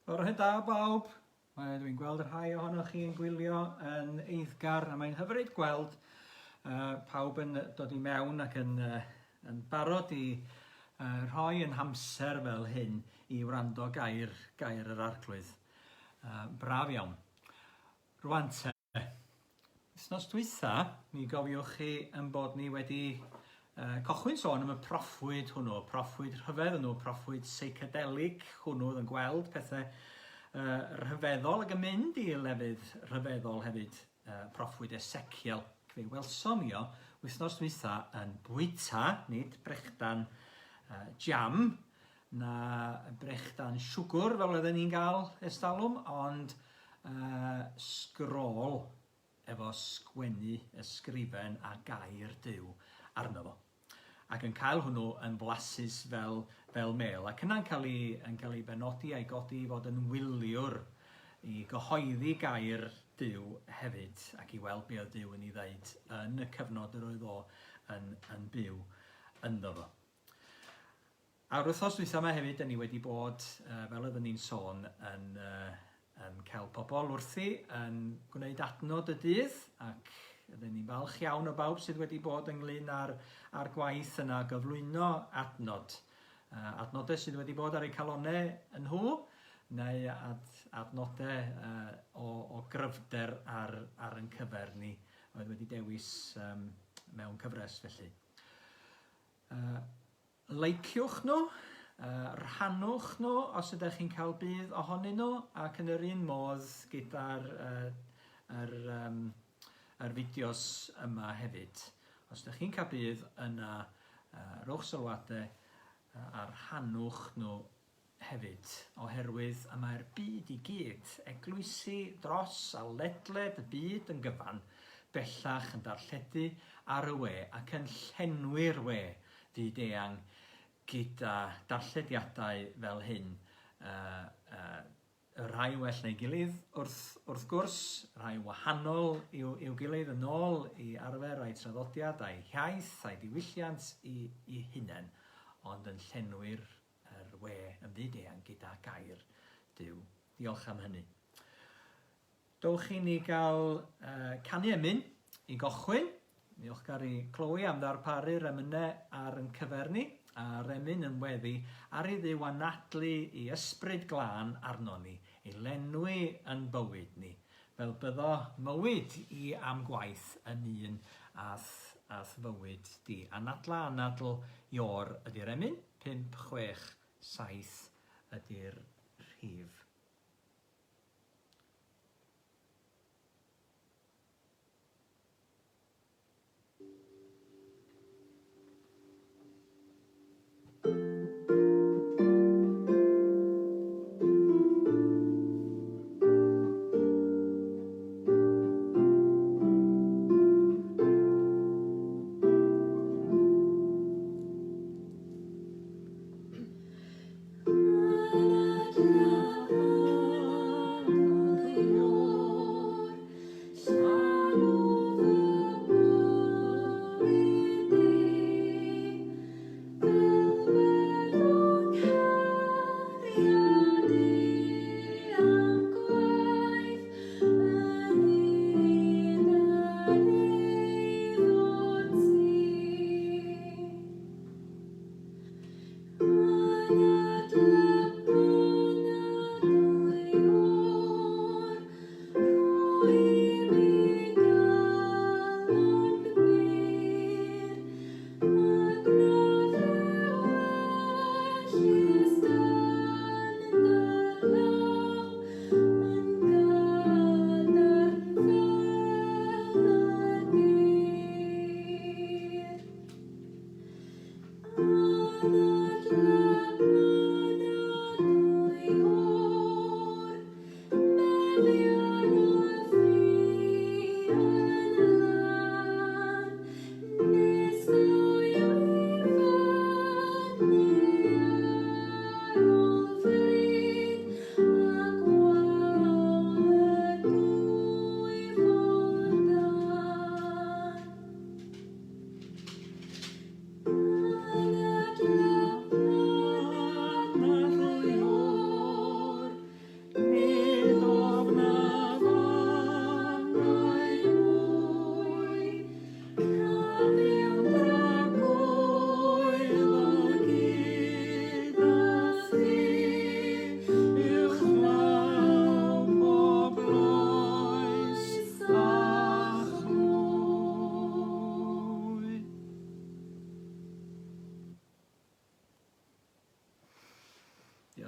Bore da bawb! Mae, dwi'n gweld rhai ohonoch chi yn gwylio yn eiddgar a mae'n hyfryd gweld uh, pawb yn dod i mewn ac yn, uh, yn barod i uh, rhoi yn hamser fel hyn i wrando gair, gair yr arglwydd. Uh, braf iawn. Rwan te. Wythnos dwytha, mi gofiwch chi yn bod ni wedi uh, cochwyn sôn am y proffwyd hwnnw, proffwyd rhyfedd hwnnw, proffwyd seicadelig hwnnw oedd yn gweld pethau uh, rhyfeddol ac yn mynd i lefydd rhyfeddol hefyd, uh, proffwyd Ezekiel. Fe welsom ni o wythnos dwytha yn bwyta, nid brechdan uh, jam, na brechdan siwgr fel oedden ni'n gael ers talwm, ond uh, sgrôl efo sgwennu ysgrifen a gair Duw arno fo. Ac yn cael hwnnw yn flasus fel, fel mel, ac yna'n cael ei, yn cael ei benodi a'i godi i fod yn wyliwr i gyhoeddi gair Duw hefyd, ac i weld be oedd Duw yn ei ddeud yn y cyfnod yr oedd o yn, yn byw ynddo fo. A'r wythnos dwytha yma hefyd, 'dyn ni wedi bod, fel oeddwn ni'n sôn, yn, yn cael pobl wrthi yn gwneud adnod y dydd, ac ydyn ni'n falch iawn o bawb sydd wedi bod ynglyn â'r, â'r gwaith yna o gyflwyno adnod. Uh, adnodau sydd wedi bod ar eu calonau yn nhw, neu ad, adnodau uh, o, o gryfder ar, ar yn cyfer ni, oedd wedi dewis um, mewn cyfres felly. Uh, Leiciwch nhw, rhannwch nhw os ydych chi'n cael budd ohonyn nhw, ac yn yr un modd gyda'r uh, yr, um, yr fideos yma hefyd. Os ydych chi'n cael budd yna, uh, rhowch sylwadau uh, a rhannwch nhw hefyd, oherwydd y mae'r byd i gyd, eglwysi dros a ledled y byd yn gyfan, bellach yn darlledu ar y we ac yn llenwi'r we fyd eang gyda darllediadau fel hyn, uh, uh, y rhai yn well na'i gilydd wrth, wrth gwrs, rhai wahanol i'w, i'w gilydd yn ôl i arfer a'i traddodiad a'i hiaith a'i diwylliant i, i hunain, ond yn llenwi'r yr we yn fyd eang gyda gair Duw. Diolch am hynny. Dowch i ni gael uh, canu emyn i gochwyn. Diolchgar i Chloe am ddarparu'r emynau ar yn cyfer ni, a'r emyn yn weddi ar i Dduw anadlu i ysbryd glân arno ni, ei lenwi yn bywyd ni, fel byddo mywyd i am gwaith yn un a'th, a'th fywyd di. Anadla anadl ior ydy'r emyn. 5, 6, 7 ydy'r rhif.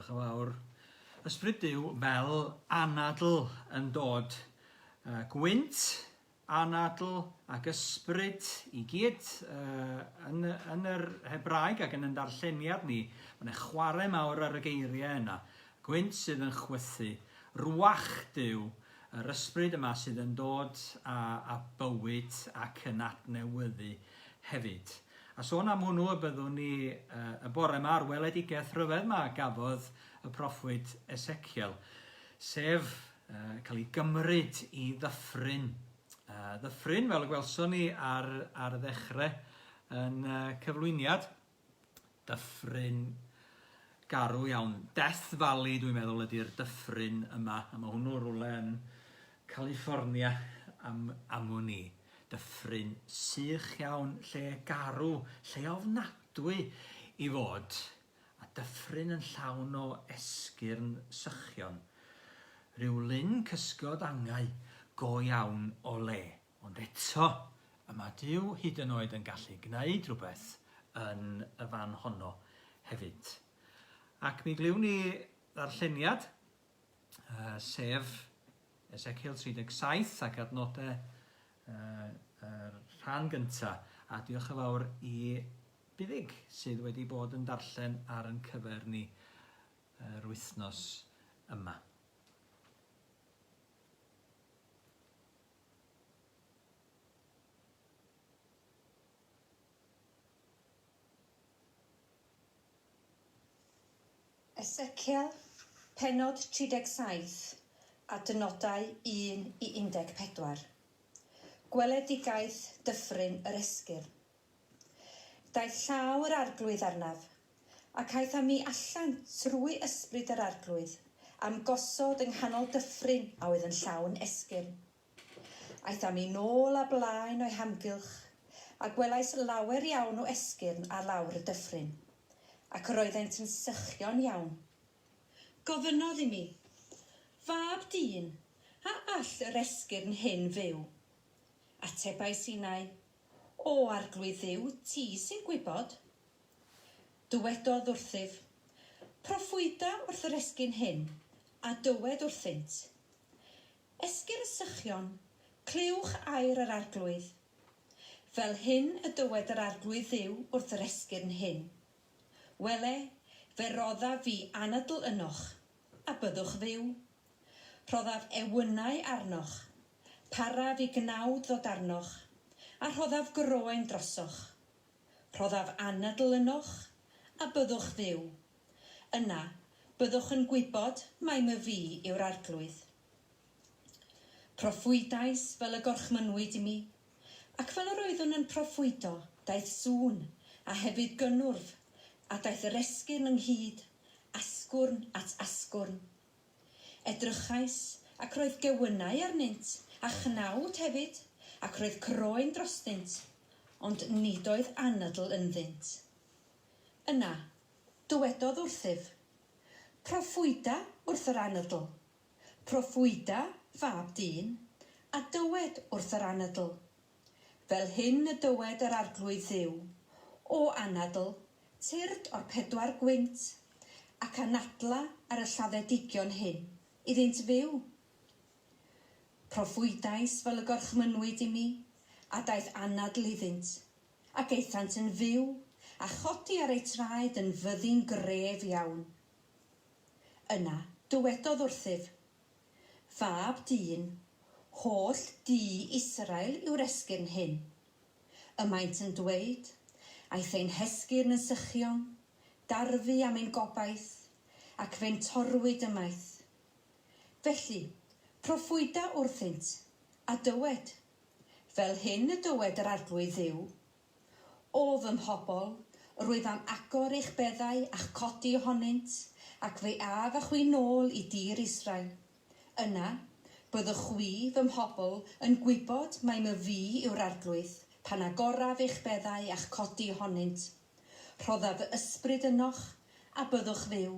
Diolch yn fawr. Ysbryd Duw fel anadl yn dod. Gwynt, anadl ac ysbryd i gyd yn, yn yr Hebraeg ac yn yn darlleniad ni. Mae yna chwarae mawr ar y geiriau yna. Gwynt sydd yn chwythu, ruach Duw, yr ysbryd yma sydd yn dod â, â bywyd ac yn adnewyddu hefyd. A sôn am hwnnw y byddwn ni y bore yma a'r weledigaeth rhyfedd yma gafodd y proffwyd Eseciel, sef cael ei gymryd i ddyffryn. Ddyffryn, fel y gwelson ni ar, ar ddechrau yn cyflwyniad, dyffryn garw iawn. Death Valley, dwi'n meddwl, ydy'r dyffryn yma, a mae hwnnw rhywle yn California am, am wn i. Dyffryn sych iawn, lle garw, lle ofnadwy i fod, a dyffryn yn llawn o esgyrn sychion. Rhyw lyn cysgod angau go iawn o le. Ond eto, y mae Duw hyd yn oed yn gallu gwneud rhywbeth yn y fan honno hefyd. Ac mi glywn ni ddarlleniad, sef Ezekiel 37 ac adnodau yr rhan gyntaf. A diolch yn fawr i Buddug sydd wedi bod yn darllen ar yn cyfer ni yr wythnos yma. Eseciel, pennod 37, adnodau 1 i 14. Gweledigaeth Dyffryn yr Esgyrn. Daeth llaw yr Arglwydd arnaf, ac aeth â mi allan trwy ysbryd yr Arglwydd, a'm gosod yng nghanol dyffryn a oedd yn llawn esgyrn. Aeth â mi nôl a blaen o'i hamgylch, a gwelais lawer iawn o esgyrn ar lawr y dyffryn, ac yr oeddent yn sychion iawn. Gofynnodd i mi, Fab dyn, a all yr esgyrn hyn fyw? Atebais innau, O Arglwydd Dduw, ti sy'n gwybod. Dywedodd wrthyf, Proffwyda wrth yr esgyrn hyn, a dywed wrthynt, Esgyrn sychion, clywch air yr Arglwydd. Fel hyn y dywed yr Arglwydd Dduw wrth yr esgyrn hyn, Wele, fe roddaf fi anadl ynoch, a byddwch fyw. Rhoddaf ewynau arnoch, paraf i gnawd ddod arnoch, a rhoddaf groen drosoch. Rhoddaf anadl ynoch, a byddwch fyw. Yna, byddwch yn gwybod mai myfi yw'r Arglwydd. Proffwydais fel y gorchmynnwyd i mi, ac fel yr oeddwn yn proffwydo, daeth sŵn, a hefyd gynnwrf, a daeth yr esgyrn ynghyd, asgwrn at asgwrn. Edrychais, ac roedd gewynnau arnynt, a chnawd hefyd, ac roedd croen drostynt, ond nid oedd anadl ynddynt. Yna, dywedodd wrthyf, Proffwyda wrth yr anadl, Proffwyda, fab dyn, a dywed wrth yr anadl, Fel hyn y dywed yr Arglwydd Dduw, O anadl, tyrd o'r pedwar gwynt, ac anadla ar y lladdedigion hyn, iddynt fyw. Proffwydais fel y gorchmynnwyd i mi, a daeth anadl iddynt, ac aethant yn fyw, a chodi ar eu traed yn fyddin gref iawn. Yna, dywedodd wrthyf, Fab dyn, holl dŷ Israel yw'r esgyrn hyn. Y maent yn dweud, Aeth ein hesgyrn yn sychion, darfu am ein gobaith, ac fe'n torrwyd ymaith. Felly, proffwyda wrthynt, a dywed, Fel hyn y dywed yr Arglwydd Dduw, O fy mhobl, rwyf am agor eich beddau a'ch codi ohonynt, ac fe af â chwi nôl i dir Israel. Yna, byddwch chwi, fy mhobl, yn gwybod mai myfi yw'r Arglwydd, pan agoraf eich beddau a'ch codi ohonynt. Rhoddaf fy ysbryd ynoch, a byddwch fyw,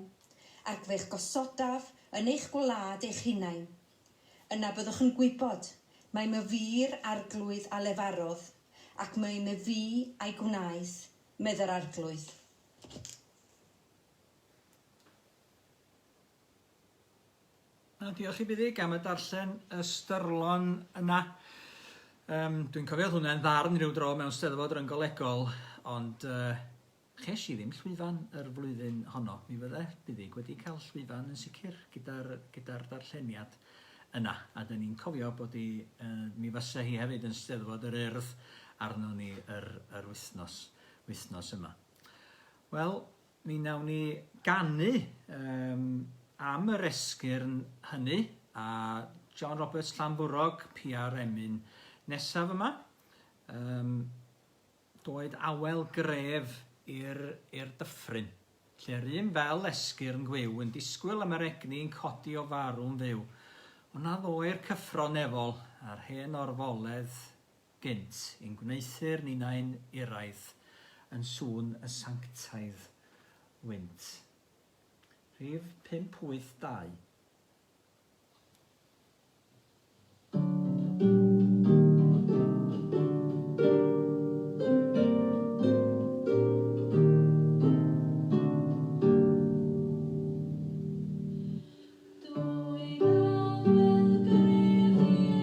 ac fe'ch gosodaf yn eich gwlad eich hunain. Yna byddwch yn gwybod mai myfi'r Arglwydd a lefarodd, Ac mai myfi a'i gwnaeth, medd yr Arglwydd. Na, diolch i Buddig am y darllen ystyrlon yna. Um, dwi'n cofio hwnna'n ddarn rhyw dro mewn steddfod ryngolegol, ond uh, ches i ddim llwyfan yr flwyddyn honno. Mi fydde Buddig wedi cael llwyfan yn sicr gyda'r gyda darlleniad yna. A dyn ni'n cofio bod i, uh, mi fysa hi hefyd yn steddfod yr Urdd arno ni yr, yr wythnos, wythnos yma. Wel, Mi wnawn ni ganu um, am yr esgyrn hynny a John Roberts Llanfwrog pia'r emyn nesaf yma. Um, doed awel gref i'r i'r dyffryn, lle'r un fel esgyrn gwiw yn disgwyl am yr egni yn codi o farw'n fyw. Ond na ddoe'r cyffro nefol a'r hen orfoledd gynt, i'n gwneuthur ninnau'n iraidd yn sŵn y sanctaidd wynt. Rhif 582.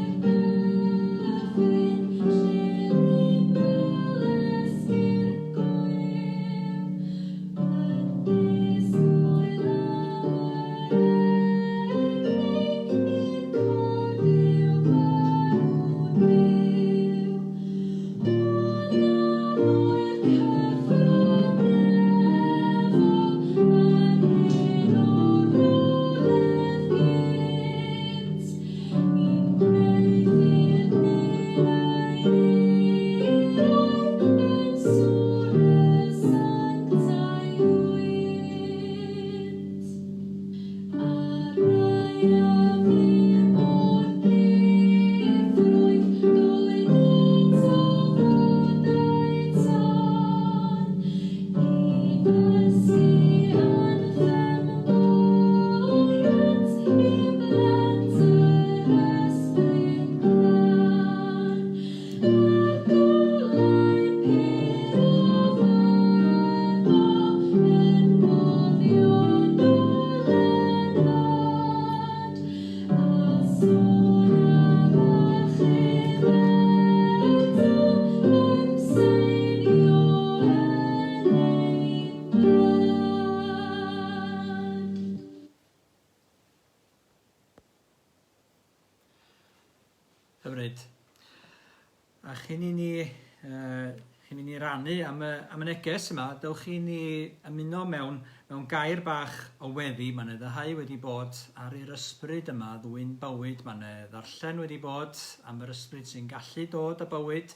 Dwy awel gref i'r dyffryn, lle ribel esgyrn gwiw, Yn disgwyl am yr egni i'n codi o farw'n fyw. O na ddoe'r cyffro nefol a'r hen orfoledd gynt, i'n gwneuthur ninnau'n euraidd yn sŵn y sanctaidd wynt. A'r rhai a fu mor ddiffrwyth doed eto flodau tân, i ddysgu anthem moliant i blant yr Ysbryd Glân. A'r golau pur a fyddo yn moddio nôl yn fod, a sôn am achub eto yn seinio yn ein gwlad. Hyfryd. A chyn i ni, uh, chyn i ni rannu am y, am y neges yma, dewch i ni ymuno mewn, mewn gair bach o weddi. Mae yna ddehau wedi bod ar i'r ysbryd yma ddwyn bywyd. Mae yna ddarllen wedi bod am yr ysbryd sy'n gallu dod â bywyd.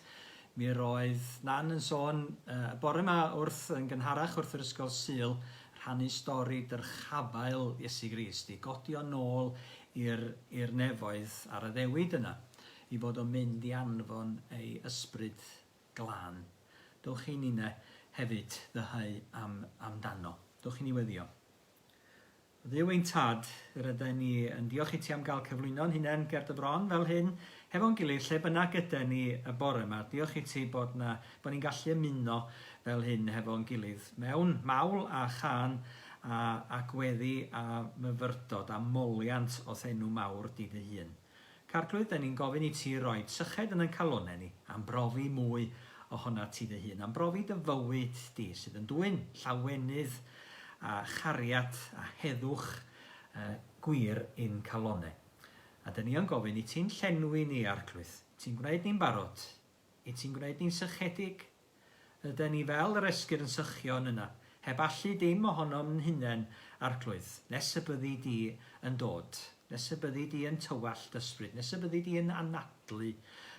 Mi roedd Nan yn sôn uh, y bore yma wrth yn gynharach wrth yr ysgol Sul, rhannu stori dyrchafael Iesu Grist i godi o nôl i'r i'r nefoedd a'r addewid yna i fod o'n mynd i anfon ei ysbryd glân. Dowch i ninne hefyd ddyheu am amdano. Dowch i ni weddio. Dduw ein Tad, yr yden ni yn diolch i ti am gael cyflwyno'n hunain ger dy fron fel hyn, hefo'n gilydd lle bynnag yden ni y bore yma. Diolch i ti bod na, bod ni'n gallu ymuno fel hyn hefo'n gilydd mewn mawl a chân a, a gweddi a myfyrdod a moliant o'th enw mawr di dy hun. C'Arglwydd, 'den ni'n gofyn i ti roi syched yn 'yn calonne ni, am brofi mwy ohonat ti dy hun, am brofi dy fywyd di, sydd yn dwyn llawenydd a chariad a heddwch uh, gwir i'n calonne. A 'den ni yn gofyn i ti'n llenwi ni, Arglwydd, ti'n gwneud ni'n barod, i ti'n gwneud ni'n sychedig, Yden ni fel yr esgyrn sychion yna, heb allu dim ohonom 'n hunen, Arglwydd, nes y byddi di yn dod, nes y byddi di yn tywallt ysbryd, nes y byddi di yn anadlu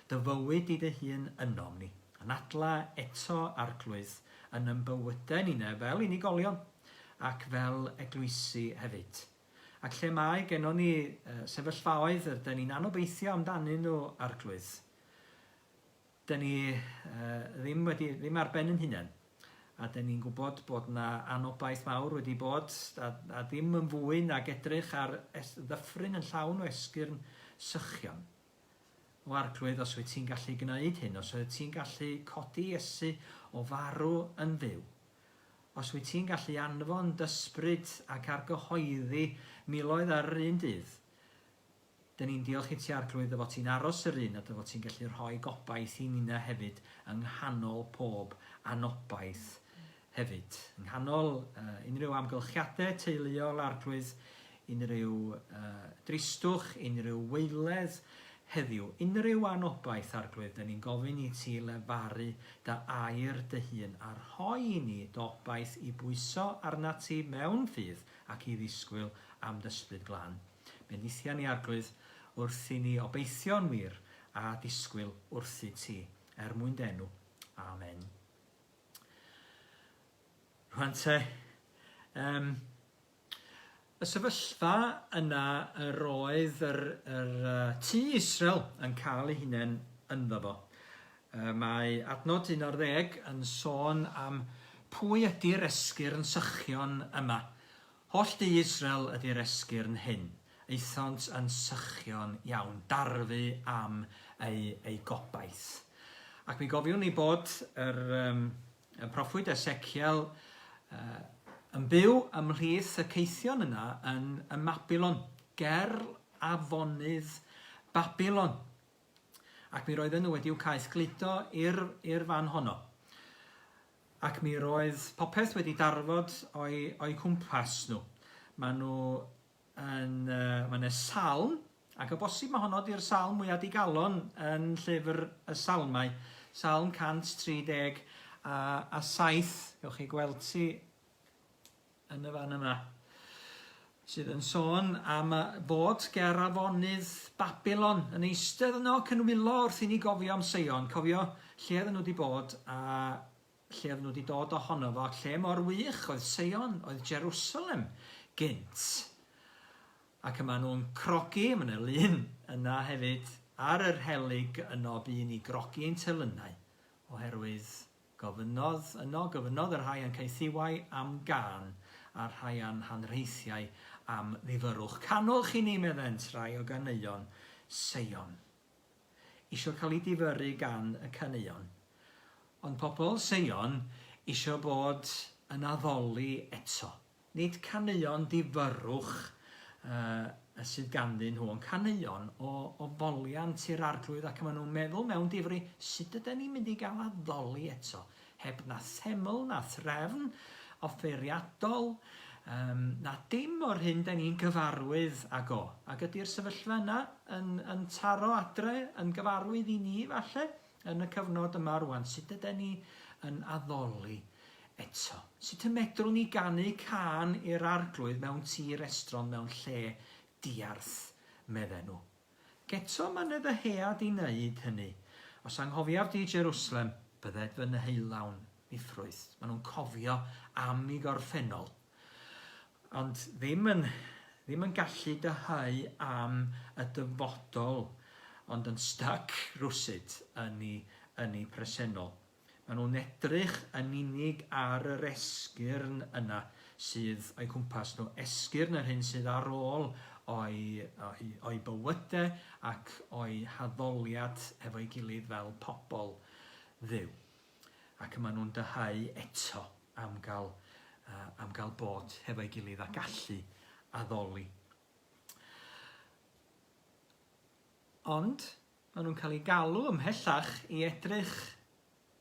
dy fywyd di dy hun ynom ni. Anadla eto, Arglwydd, yn yn bywydau ninne fel unigolion, ac fel eglwysi hefyd. Ac lle mae gennon ni sefyllfaoedd yr yden ni'n anobeithio amdanyn nhw, Arglwydd, Dyn ni ddim wedi, ddim ar ben yn hunain, a dyn ni'n gwybod bod 'na anobaith mawr wedi bod, a, a ddim yn fwy nag edrych ar es, ddyffryn yn llawn o esgyrn sychion. O Arglwydd, os wyt ti'n gallu gwneud hyn, os wyt ti'n gallu codi Iesu o farw yn fyw, os wyt ti'n gallu anfon d'ysbryd ac argyhoeddi miloedd ar yr un dydd, Dyn ni'n diolch i ti Arglwydd dy fod ti'n aros yr un a dy fod ti'n gallu rhoi gobaith i ninna hefyd yng nghanol pob anobaith hefyd. Yng nghanol uh, unrhyw amgylchiadau teuluol Arglwydd, unrhyw uh, dristwch, unrhyw waeledd heddiw, unrhyw anobaith Arglwydd, dyn ni'n gofyn i ti lefaru dy air dy hun a rhoi i ni dy obaith i bwyso arnat ti mewn ffydd ac i ddisgwyl am dy Ysbryd Glân. Bendithia ni Arglwydd wrth i ni obeithio'n wir a disgwyl wrthyt ti, er mwyn dy enw. Amen. Rwan te, um, y sefyllfa yna yr oedd yr, yr uh, tŷ Israel yn cael ei hunain ynddo fo. Uh, mae adnod 11 yn sôn am pwy ydy'r esgyrn sychion yma. Holl dŷ Israel ydy'r esgyrn hyn, aethont yn sychion iawn, darfu am eu, eu gobaith. Ac mi gofiwn ni bod yr, um, y proffwyd Eseciel uh, yn byw ymhlith y caethion yna yn y Mabilon, ger afonydd Babilon. Ac mi roedden nhw wedi'w caeth gludo i'r, i'r fan honno. Ac mi roedd popeth wedi darfod o'i, o'u cwmpas nhw. Maen nhw yn... Uh, mae yna salm, ac o bosib mae honno di'r salm mwyaf digalon yn llyfr y salmau. Salm 130 a, a 7. Gewch chi gweld ti yn y fan yma, sydd yn sôn am fod ger afonydd Babilon yn eistedd yno ac yn wylo wrth i ni gofio am Seion, cofio lle oedden nhw wedi bod a lle oedden nhw wedi dod ohono fo, lle mor wych oedd Seion, oedd Jerusalem gynt. Ac y maen nhw'n crogi, mae yna lun yna hefyd, ar yr helyg yno bu i ni grogi ein telynau oherwydd Gofynnodd yno, gofynnodd y rhai a'n caethiwai am gân, a'r rhai a'n hanrheithiai am ddifyrrwch. Canwch i ni, meddent, rai o ganeuon Seion. Isio cael eu difyrru gan y caneuon. Ond pobl Seion isio bod yn addoli eto. Nid caneuon difyrrwch yy sydd ganddyn nhw, ond caneuon o o foliant i'r Arglwydd, ac maen nhw'n meddwl mewn difri, sut yden ni'n mynd i gael addoli eto, heb na theml, na threfn offeiriadol, um, na dim o'r hyn den ni'n gyfarwydd ag o. Ac ydy'r sefyllfa yna yn, yn taro adre, yn gyfarwydd i ni falle, yn y cyfnod yma rwan, sut yden ni yn addoli Eto, sut y medrwn ni ganu cân i'r Arglwydd mewn tir estron mewn lle diarth? medden nhw. Ac eto mae 'na ddyhead i wneud hynny. Os anghofiaf di Jerusalem, bydded fy nheulawn ddiffrwyth. Maen nhw'n cofio am eu gorffennol, ond ddim yn, ddim yn gallu dyheu am y dyfodol, ond yn styc rywsut yn eu, yn eu presennol. Maen nhw'n edrych yn unig ar yr esgyrn yna sydd o'u cwmpas nhw, esgyrn yr hyn sydd ar ôl o'u, o'u, o'u bywydau ac o'u haddoliad efo'i gilydd fel pobl Dduw. Ac maen nhw'n dyheu eto am gael, uh, am gael bod hefo'i gilydd a gallu addoli. Ond Maen nhw'n cael eu galw ymhellach i edrych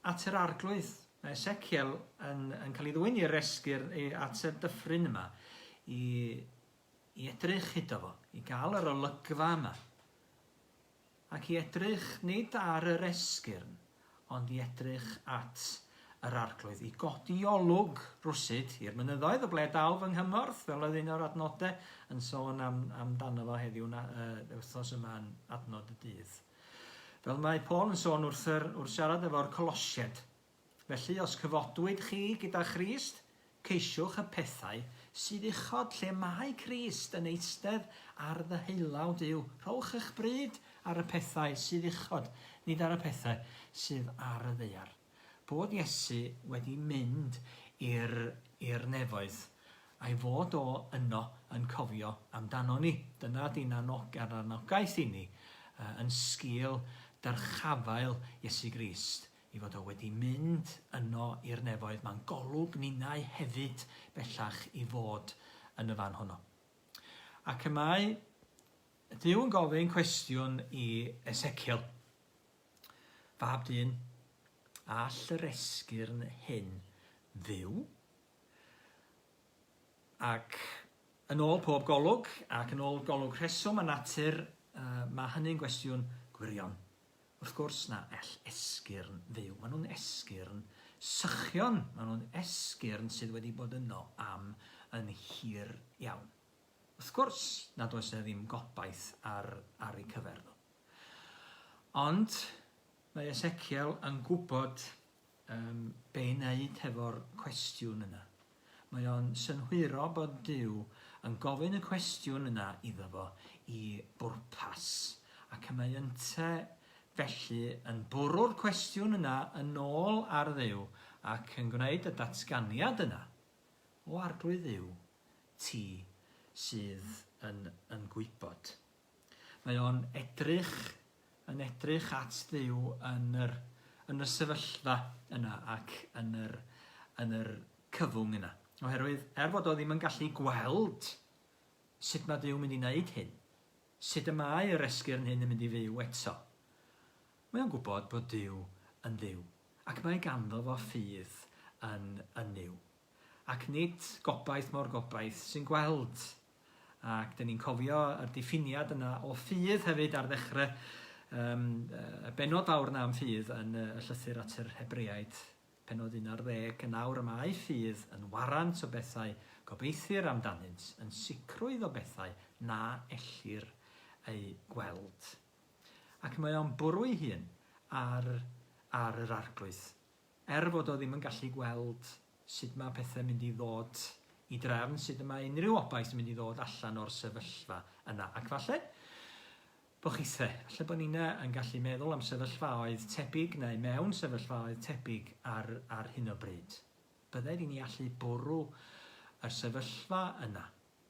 at yr Arglwydd. Mae Ezekiel yn, yn cael ei ddwyn i'r esgyrn, i, at y dyffryn yma, i, i edrych iddo fo, i gael yr olygfa yma. Ac i edrych nid ar yr esgyrn, ond i edrych at yr Arglwydd, i godi olwg rwsut i'r mynyddoedd o ble daw fy nghymorth, fel oedd un o'r adnodau yn sôn am, amdano fo heddiw, na, uh, wythnos yma yn adnod y dydd. Fel mae Paul yn sôn wrth, yr, wrth siarad efo'r Colosied. Felly, os cyfodwyd chi gyda Christ, Ceisiwch y pethau sydd uchod, lle mae Crist yn eistedd ar ddeheulaw Duw. Rhowch eich bryd ar y pethau sydd uchod, nid ar y pethau sydd ar y ddaear. Bod Iesu wedi mynd i'r i'r nefoedd, a'i fod o yno yn cofio amdano ni. Dyna di'n anog, yr anogaeth i ni yn sgil dyrchafael Iesu Grist. Ei fod o wedi mynd yno i'r nefoedd, mae'n golwg ninnau hefyd bellach i fod yn y fan honno. Ac y mae Duw yn gofyn cwestiwn i Ezekiel. Fab dyn, all yr esgyrn hyn fyw? Ac yn ôl pob golwg, ac yn ôl golwg rheswm a natur, uh, mae hynny'n gwestiwn gwirion. Wrth gwrs na ell esgyrn fyw. Maen nhw'n esgyrn sychion. Maen nhw'n esgyrn sydd wedi bod yno am yn hir iawn. Wrth gwrs nad oes 'na ddim gobaith ar ar eu cyfer nhw. Ond mae Ezekiel yn gwybod um, be i wneud hefo'r cwestiwn yna. Mae o'n synhwyro bod Duw yn gofyn y cwestiwn yna iddo fo i bwrpas, ac y mae ynte felly yn bwrw'r cwestiwn yna yn ôl ar Dduw ac yn gwneud y datganiad yna, O Arglwydd Dduw, ti sydd yn yn gwybod. Mae o'n edrych yn edrych at Dduw yn yr yn y sefyllfa yna ac yn yr yn yr cyfwng yna. Oherwydd er fod o ddim yn gallu gweld sut mae Duw mynd i wneud hyn, sut y mae yr esgyrn hyn yn mynd i fyw eto, mae o'n gwybod bod Duw yn Dduw ac mae ganddo fo ffydd yn yn Nuw. Ac nid gobaith mo'r gobaith sy'n gweld. Ac dyn ni'n cofio yr diffiniad yna o ffydd hefyd ar ddechrau um, y benod fawr yna am ffydd yn y llythyr at yr Hebreaid, penod 11, yn awr y mae ffydd yn warant o bethau gobeithir amdanynt, yn sicrwydd o bethau na ellir eu gweld. Ac mae o'n bwrw ei hun ar, ar yr arglwydd. Er fod o ddim yn gallu gweld sut mae pethau'n mynd i ddod i drefn, sut y mae unrhyw obaith yn mynd i ddod allan o'r sefyllfa yna. Ac falle bo chithe, falle bo ninne yn gallu meddwl am sefyllfaoedd tebyg neu mewn sefyllfaoedd tebyg ar, ar hyn o bryd. Bydded i ni allu bwrw yr sefyllfa yna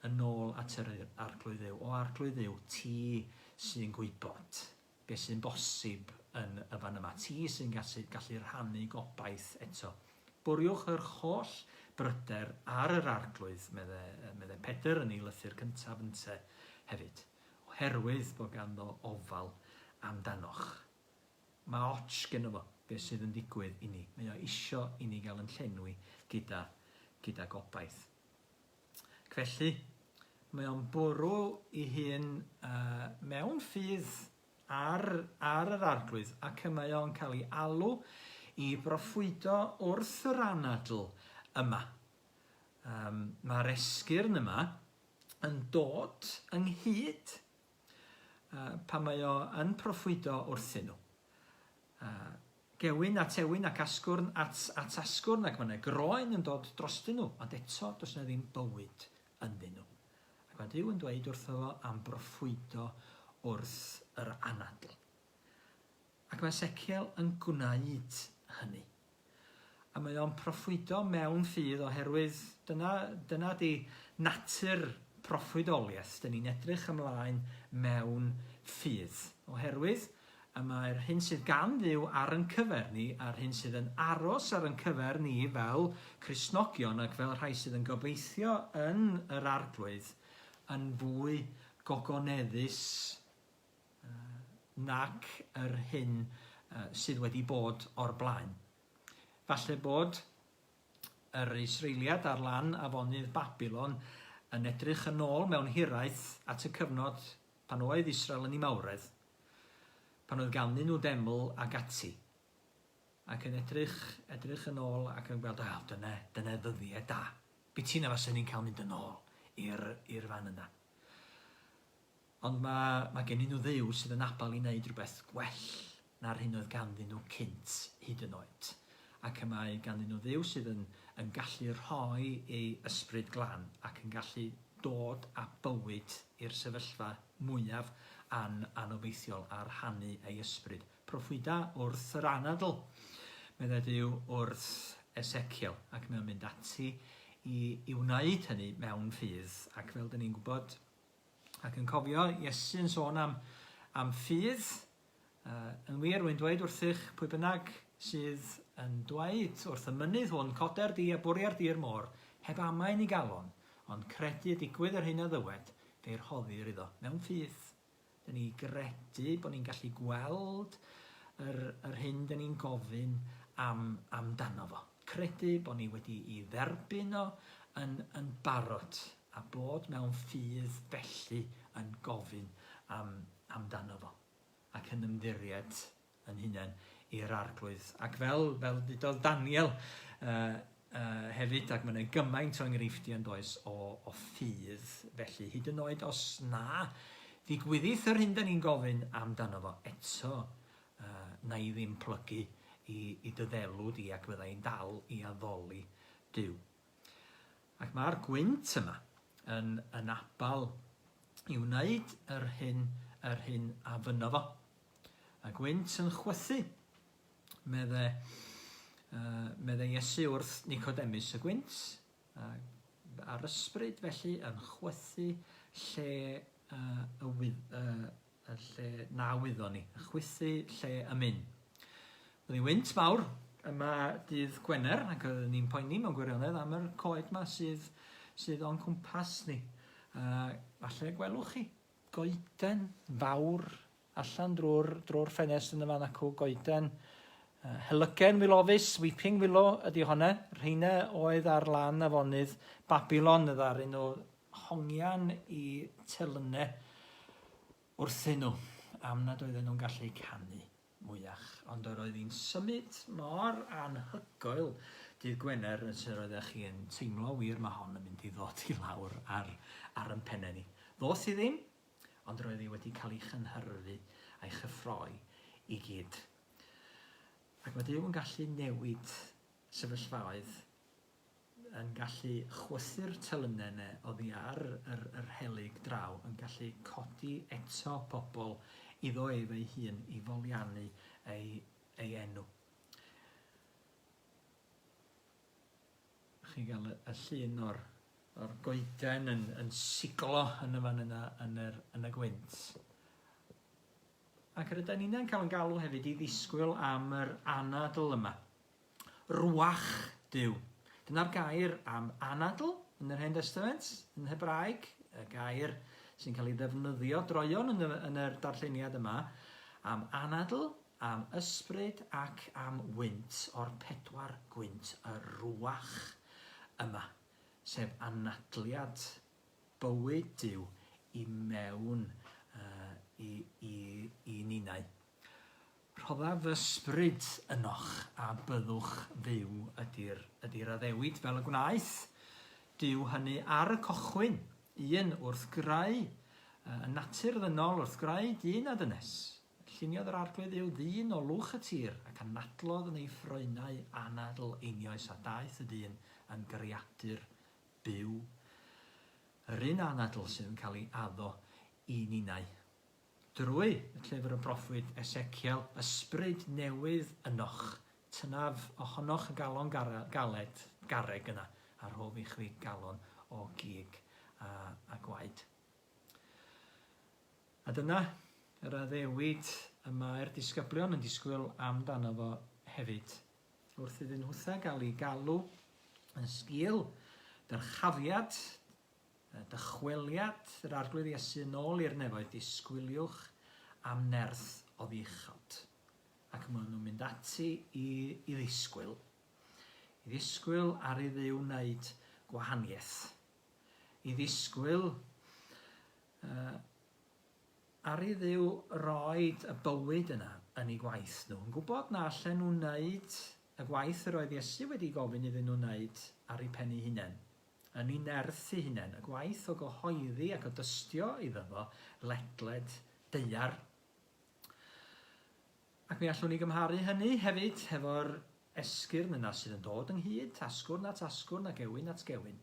yn ôl at yr Arglwydd Dduw. O Arglwydd Dduw, ti sy'n gwybod. Be sy'n bosib yn y fan yma? Ti sy'n gallu, gallu rhannu gobaith eto. Bwriwch yr holl bryder ar yr Arglwydd, medde, medde Pedr yn ei lythyr cyntaf ynte hefyd, oherwydd bod ganddo ofal amdanoch. Mae ots gynno fo beth sydd yn digwydd i ni. Mae o isio i ni gael yn llenwi gyda, gyda gobaith. Ac felly, mae o'n bwrw ei hun uh, mewn ffydd ar, ar yr arglwydd ac y mae o'n cael ei alw i broffwydo wrth yr anadl yma. Um, Mae'r esgyrn yma yn dod ynghyd uh, pan mae o yn proffwydo wrthyn nhw. Uh, Gewyn at ewyn ac asgwrn at at asgwrn ac mae 'na groen yn dod drostyn nhw, ond eto does 'na ddim bywyd ynddyn nhw. Ac mae Duw yn dweud wrtho fo am broffwydo wrth yr anadl. Ac mae Eseciel yn gwneud hynny. A mae o'n proffwydo mewn ffydd oherwydd dyna, dyna di natur proffwydoliaeth. Dyn ni'n edrych ymlaen mewn ffydd. Oherwydd y mae'r hyn sydd gan Dduw ar yn cyfer ni a'r hyn sydd yn aros ar yn cyfer ni fel Cristnogion ac fel rhai sydd yn gobeithio yn yr Arglwydd yn fwy gogoneddus nac yr hyn sydd wedi bod o'r blaen. Falle bod yr Israeliad ar lan afonydd Babilon yn edrych yn ôl mewn hiraeth at y cyfnod pan oedd Israel yn ei mawredd, pan oedd ganddyn nhw deml ac ati, ac yn edrych, edrych yn ôl ac yn gweld, oh, dyna, dyna ddyddiau da. Biti na fasen ni'n cael mynd yn ôl i'r, i'r fan yna. Ond mae, mae gennyn nhw Dduw sydd yn abal i wneud rhywbeth gwell na'r hyn oedd ganddyn nhw cynt hyd yn oed. Ac y mae ganddyn nhw Dduw sydd yn, yn gallu rhoi ei ysbryd glân ac yn gallu dod â bywyd i'r sefyllfa mwyaf an, anobeithiol a rhannu ei ysbryd. Proffwyda wrth yr anadl, meddai Duw wrth Eseciel, ac mae o'n mynd ati i, i wneud hynny mewn ffydd, ac fel dyn ni'n gwybod, ac yn cofio Iesu yn sôn am, am ffydd, uh, yn wir, rwy'n dweud wrthych pwy bynnag sydd yn dweud wrth y mynydd hwn, coder di a bwria'r di i'r môr, heb amau yn ei galon, ond credu y digwydd yr hyn a ddywed, fe'i rhoddir iddo, mewn ffydd. Dyn ni gredu bod ni'n gallu gweld yr, yr hyn dyn ni'n gofyn am, amdano fo. Credu bod ni wedi i dderbyn o yn, yn barod a bod mewn ffydd felly yn gofyn am, amdano fo ac yn ymddiried yn hunain i'r Arglwydd. Ac fel, fel ddudodd Daniel uh, uh, hefyd, ac mae'n gymaint o enghreifftiau yn does o, o ffydd, felly hyd yn oed os na ddigwyddith yr hyn da ni'n gofyn amdano fo, eto uh, na i ddim plygu i, i dy ddelw di ac fydda i'n dal i addoli Duw. Ac mae'r gwynt yma yn, yn abal i wneud yr hyn, yr hyn a fynno fo. A gwynt yn chwythu, medde, uh, medde Iesu wrth Nicodemus, y gwynt uh, a'r ysbryd felly yn chwythu lle uh, y, wydd, uh, y lle na wyddon ni, y chwythu lle y myn. Oedd hi'n wynt mawr yma dydd Gwener ac oeddwn ni'n poeni mewn gwirionedd am yr coed yma sydd, sydd o'n cwmpas ni. Uh, falle gwelwch chi goeden fawr allan drwy'r drwy'r ffenest yn y fan acw, goeden uh, helygen wilofus, weeping willow ydy honna. Rheina oedd ar lan afonydd Babylon, ddaru nhw hongian i telynau wrthyn nhw am nad oedden nhw'n gallu canu mwyach, ond yr oedd hi'n symud mor anhygoel dydd Gwener nes yr oeddech chi yn teimlo wir mae hon yn mynd i ddod i lawr ar, ar yn pennau ni. Ddoth hi ddim, ond roedd hi wedi cael ei chynhyrfu a'i chyffroi i gyd. Ac mae Duw yn gallu newid sefyllfaoedd yn gallu chwythu'r telynau 'ne oddi ar yr, yr helyg draw, yn gallu codi eto pobl iddo ef ei hun i foliannu ei, ei enw. Chi'n cael y, y llun o'r, or goeden yn, yn siglo yn y fan yna yn, yr, yn y gwynt. Ac rydyn ni'n cael yn galw hefyd i ddisgwyl am yr anadl yma. Ruach Duw. Dyna'r gair am anadl yn yr Hen Destament, yn Hebraeg, y gair sy'n cael ei ddefnyddio droeon yn y, yn yr darlleniad yma, am anadl, am ysbryd ac am wynt, o'r pedwar gwynt, y ruach yma, sef anadliad bywyd Duw i mewn uh, i, i, i ninau. Rhoddaf fy ysbryd ynoch a byddwch fyw ydy'r ydy'r addewid fel y gwnaeth Duw hynny ar y cochwyn, un wrth greu y natur ddynol wrth greu dyn a dynes. Lluniodd yr Arglwydd Dduw ddyn o lwch y tir ac anadlodd yn ei ffroenau anadl einioes a daeth y dyn yn greadur byw. Yr un anadl sydd yn cael ei addo i ninnau. Drwy y llyfr y broffwyd Eseciel, ysbryd newydd ynoch, tynnaf ohonoch y galon galed, garreg yna, a rhof i chwi galon o gig a, a gwaed. A dyna yr addewid y mae'r disgyblion yn disgwyl amdano fo hefyd. Wrth iddyn nhwtha gael eu galw yn sgil dyrchafiad Dychweliad yr Arglwydd Iesu yn ôl i'r nefoedd, disgwyliwch am nerth oddi uchod. Ac maen nhw'n mynd ati i, i ddisgwyl. I ddisgwyl ar i Dduw wneud gwahaniaeth. I ddisgwyl uh, ar i Dduw roed y bywyd yna yn eu gwaith nhw. Yn gwybod na allen nhw wneud y gwaith yr oedd Iesu wedi gofyn iddyn nhw wneud ar eu pen eu hunain. yn ei nerth ei hunain, y gwaith o gyhoeddi ac o dystio iddo fo ledled daear. Ac mi allwn ni gymharu hynny hefyd hefo'r esgyrn yna sydd yn dod ynghyd, asgwrn at asgwrn a gewyn at gewyn.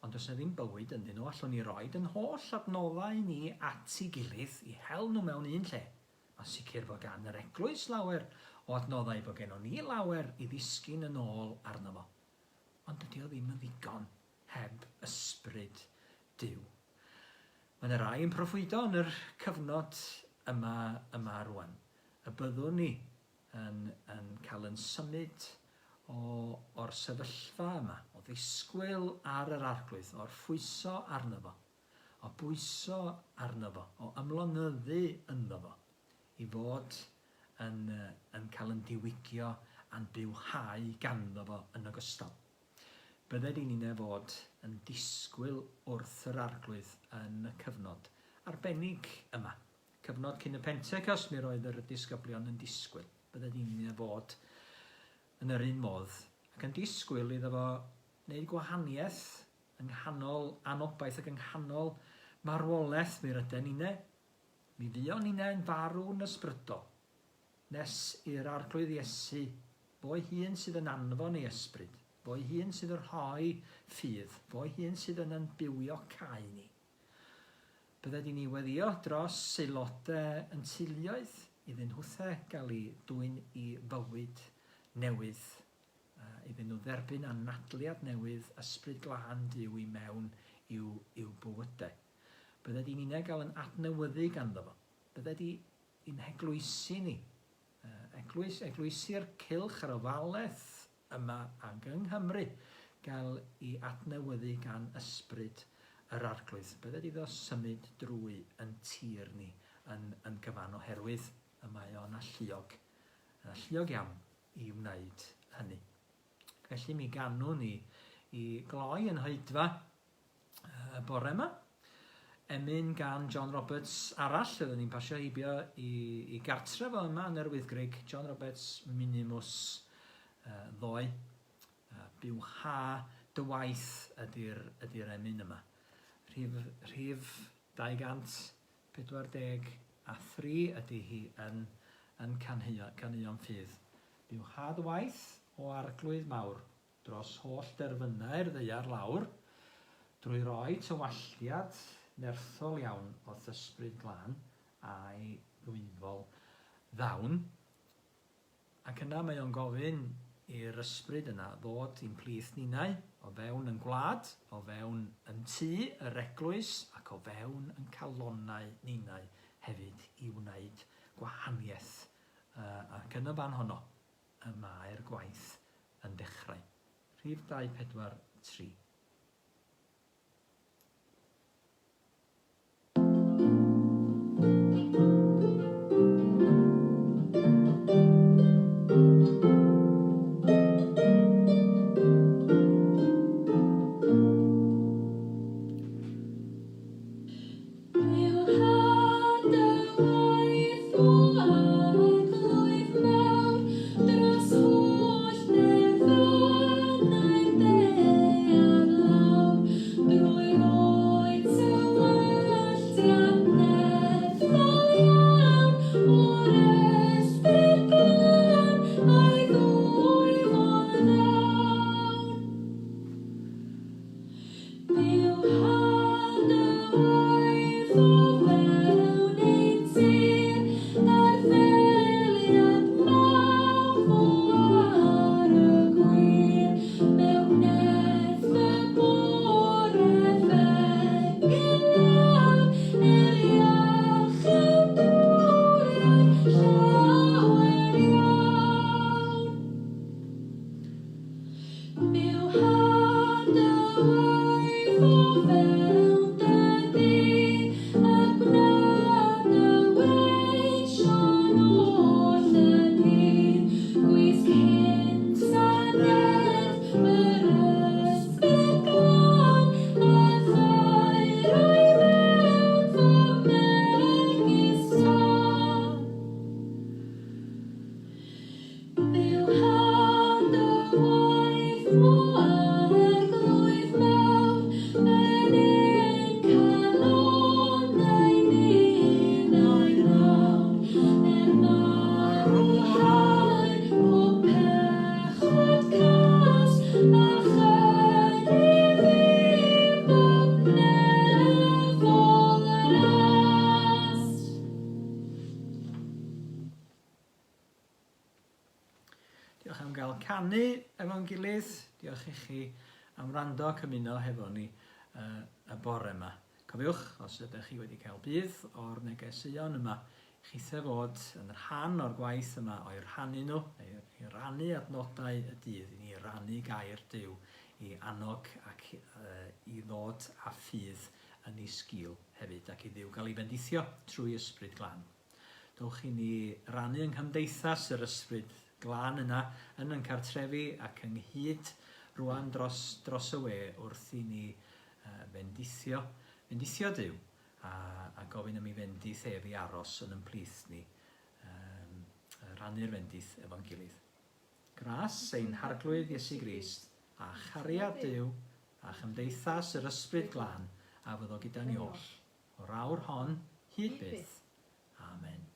Ond does 'na ddim bywyd ynddyn nhw, allwn ni roid yn holl adnoddau ni at ei gilydd i hel nhw mewn un lle. Mae'n sicr fod gan yr eglwys lawer o adnoddau, bod gennon ni lawer i ddisgyn yn ôl arno fo. Ond dydy o ddim yn ddigon heb ysbryd Duw. Mae yna rai yn proffwydo yn yr cyfnod yma, yma rwan, y byddwn ni yn, yn cael yn symud o, o'r sefyllfa yma, o ddisgwyl ar yr arglwydd, o'r ffwyso arno fo, o bwyso arno fo, o ymlonyddu ynddo fo, i fod yn, yn cael yn diwygio a'n bywhau ganddo fo yn ogystal. Bydded i ninne fod yn disgwyl wrth yr Arglwydd yn y cyfnod arbennig yma. Cyfnod cyn y Pentecost mi roedd yr disgyblion yn disgwyl. Bydded i ninne fod yn yr un modd ac yn disgwyl iddo fo wneud gwahaniaeth yng nghanol anobaith ac yng nghanol marwolaeth mi ryden ninne. Mi fuon ninne'n farw'n ysbrydol nes i'r Arglwydd Iesu, fo'i hun sydd yn anfon ei Ysbryd, fo'i hun sydd yn rhoi ffydd, fo'i hun sydd yn yn bywiocáu ni. Bydded i ni weddïo dros aelode yn teuluoedd, iddyn nhwthe gael eu dwyn i fywyd newydd, iddyn nhw dderbyn anadliad newydd Ysbryd Glân Duw i mewn i'w, i'w bywydau. Bydded i ninne gael yn adnewyddu ganddo fo. Bydded i i'n heglwysi ni, eglwys, eglwysi'r cylch yr ofalaeth yma ag yng Nghymru, gael i adnewyddu gan ysbryd yr Arglwydd. Bydded iddo symud drwy yn tir ni yn, yn gyfan oherwydd y mae o'n alluog, yn alluog iawn i wneud hynny. Felly mi ganwn ni i gloi yn hoedfa y bore yma. Emyn gan John Roberts arall, oeddwn ni'n pasio heibio i, i gartref o yma yn yr Wyddgrug, John Roberts Minimus ddoe. Byw ha dy waith ydy'r ydy emyn yma. Rhif, rhif 243 ydy hi yn, yn caneuon, caneuon ffydd. Byw ha dy waith o arglwydd mawr dros holl derfynau'r ddaear lawr, drwy roi tywalltiad nerthol iawn o'th Ysbryd Glân a'i ddwyfol ddawn. Ac yna mae o'n gofyn i'r Ysbryd yna ddod i'n plith ninnau, o fewn yn gwlad, o fewn yn tŷ yr eglwys, ac o fewn yn calonnau ninnau hefyd i wneud gwahaniaeth. Ac yn y fan honno, y mae'r gwaith yn dechrau. Rhif 243. Diolch am gael canu efo'n gilydd. Diolch i chi am wrando ac ymuno hefo ni y bore yma. Cofiwch, os ydych chi wedi cael budd o'r negeseuon yma, chithe fod yn rhan o'r gwaith yma o'i rhannu nhw, neu i rannu adnodau y dydd, i ni rannu gair Duw, i annog ac i ddod â ffydd yn ei sgil hefyd ac i Dduw gael ei fendithio trwy Ysbryd Glân. Dowch i ni rannu yng nghymdeithas yr Ysbryd Glân yna yn yn cartrefi ac ynghyd rwan dros, dros y we wrth i ni uh, fendithio, fendithio Duw a, a gofyn am ei fendith ef i aros yn yn plith ni, um, rhannu'r fendith efo'n gilydd. Gras ein Harglwydd Iesu Grist, a chariad Duw, a chymdeithas yr Ysbryd Glân a fyddo gyda ni oll, o'r awr hon hyd byth. Amen.